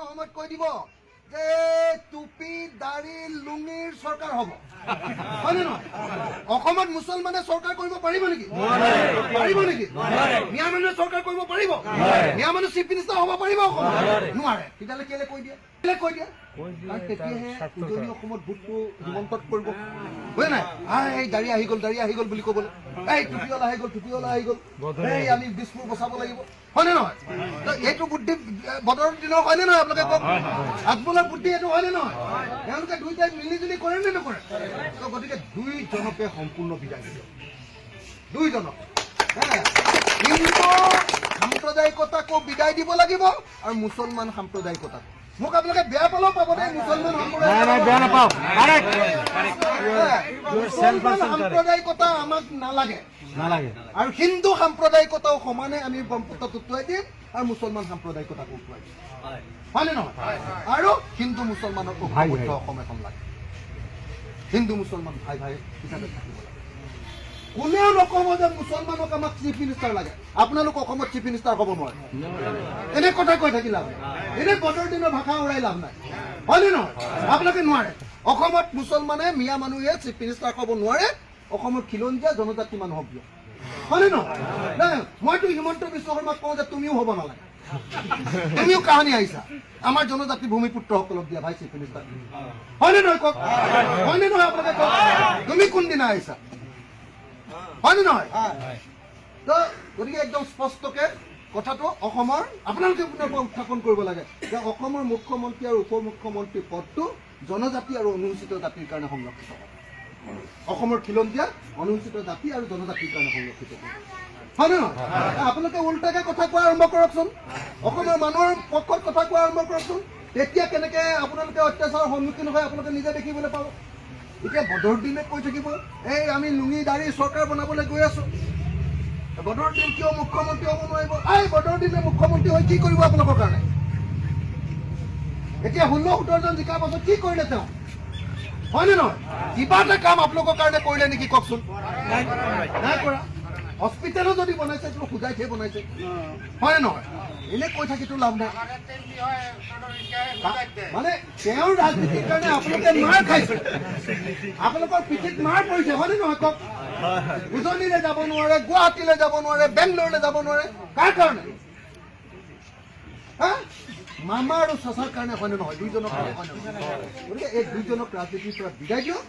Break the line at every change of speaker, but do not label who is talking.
সময়ত কৈ দিব যে টুপি দাড়ি লুঙিৰ চৰকাৰ হ'ব, হয়নে নহয়? অসমত মুছলমানে চৰকাৰ কৰিব পাৰিব নেকি? পাৰিব নেকি? মিয়া মানুহে চৰকাৰ কৰিব পাৰিব? মিয়া মানুহ চিফ মিনিষ্টাৰ হ'ব পাৰিব অসমত? নোৱাৰে। তেতিয়াহ'লে কেলে কৈ দিয়ে? কেলে কৈ দিয়ে? কাৰণ তেতিয়াহে উজনি অসমত ভোটটো হিমন্তত পৰিব, বুজা নাই? এই দাড়ি আহি গ'ল, দাড়ি আহি গ'ল বুলি ক'বলৈ, এই টুপিৱালা আহি গ'ল, টুপিৱালা আহি গ'ল, এই আমি দিছপুৰ বচাব লাগিব, হয়নে নহয়? তো এইটো বুদ্ধি বদৰুদ্দিনৰ হয়নে নহয়? আপোনালোকে কওক, আজমলৰ বুদ্ধি এইটো হয়নে নহয়? তেওঁলোকে দুইটাই মিলি জুলি কৰে নে নকৰে? তো গতিকে দুইজনকে সম্পূৰ্ণ বিদায় দিয়ক, দুইজনক। হিন্দু সাম্প্ৰদায়িকতাকো বিদায় দিব লাগিব আৰু মুছলমান সাম্প্ৰদায়িকতাকো। মোক আপোনালোকে বেয়া পালেও পাব দেই, মুছলমান
নাই, বেয়া নাপাওঁ। কাৰেক্ট।
মুছলমান সাম্প্ৰদায়িকতা আমাক নালাগে।
নালাগে।
আৰু হিন্দু সাম্প্ৰদায়িকতাও সমানে আমি ব্ৰহ্মপুত্ৰত উটুৱাই দিম আৰু মুছলমান সাম্প্ৰদায়িকতাকো উটুৱাই দিম, হয়নে নহয়? আৰু হিন্দু মুছলমানৰ
ভাই
ঐক্যবদ্ধ
ভাই।
অসম এখন লাগে। হিন্দু মুছলমান ভাই ভাই হিচাপে থাকিব লাগে। কোনেও নক'ব যে মুছলমানক আমাক চিফ মিনিষ্টাৰ লাগে। আপোনালোক অসমত চিফ মিনিষ্টাৰ হ'ব নোৱাৰে। এনে কথা কৈ থাকি লাভ নাই, এনে বদৰুদ্দিনৰ ভাষা উৰাই লাভ নাই, হয়নে নহয়? আপোনালোকে নোৱাৰে। অসমত মুছলমানে, মিয়া মানুহে চিফ মিনিষ্টাৰ হ'ব নোৱাৰে। অসমৰ খিলঞ্জীয়া জনজাতি মানুহক দিয়ক, হয়নে নহয়? নাই, মইতো হিমন্ত বিশ্ব শৰ্মাক কওঁ যে তুমিও হ'ব নালাগে, তুমিও কাহানি আহিছা? আমাৰ জনজাতি ভূমিপুত্ৰসকলক দিয়া ভাই চিফ মিনিষ্টাৰ, হয়নে নহয় কওক? হয়নে নহয় আপোনালোকে কওক? তুমি কোনদিনা আহিছা, হয়নে নহয়? তো গতিকে একদম স্পষ্টকে কথাটো অসমৰ আপোনালোকে পুনৰ উত্থাপন কৰিব লাগে যে অসমৰ মুখ্যমন্ত্ৰী আৰু উপ মুখ্যমন্ত্ৰী পদটো জনজাতি আৰু অনুসূচিত জাতিৰ কাৰণে সংৰক্ষিত হ'ব। অসমৰ খিলঞ্জীয়া, অনুসূচিত জাতি আৰু জনজাতিৰ কাৰণে সংৰক্ষিত হ'ব, হয় নে নহয়? আপোনালোকে উল্টাকে কথা কোৱা আৰম্ভ কৰকচোন, অসমৰ মানুহৰ পক্ষত কথা কোৱা আৰম্ভ কৰকচোন। তেতিয়া কেনেকে আপোনালোকে অত্যাচাৰৰ সন্মুখীন হয়, আপোনালোকে নিজে দেখিবলৈ পাব। এতিয়া বদৰুদ্দিনে কৈ থাকিব, এই আমি লুঙি দাড়ি চৰকাৰ বনাবলৈ গৈ আছো। বদৰুদ্দিন কিয় মুখ্যমন্ত্ৰী হ'ব নোৱাৰিব? এই বদৰুদ্দিনে মুখ্যমন্ত্ৰী হৈ কি কৰিব আপোনালোকৰ কাৰণে? এতিয়া 16-17জন জিকাৰ পাছত কি কৰিলে তেওঁ, হয়নে নহয়? কিবা এটা কাম আপোনালোকৰ কাৰণে কৰিলে নেকি কওকচোন? নাই কৰা। হস্পিটেলো যদি বনাইছে, সেইটো সোজাইতহে বনাইছে, হয়নে নহয়? এনে কৈ থাকিতো লাভ নাই। মানে তেওঁৰ ৰাজনীতিৰ কাৰণে আপোনালোকে মাৰ খাইছে, আপোনালোকৰ পিঠিত মাৰ পৰিছে, হয়নে নহয় কওক? উজনিলৈ যাব নোৱাৰে, গুৱাহাটীলৈ যাব নোৱাৰে, বেংগলোৰলৈ যাব নোৱাৰে। কাৰ কাৰণে? হা, মামা আৰু চাচাৰ কাৰণে, হয়নে নহয়? দুইজনৰ কাৰণে, হয়নে নহয়? গতিকে এই দুইজনক ৰাজনীতিৰ পৰা বিদায় দিয়ক।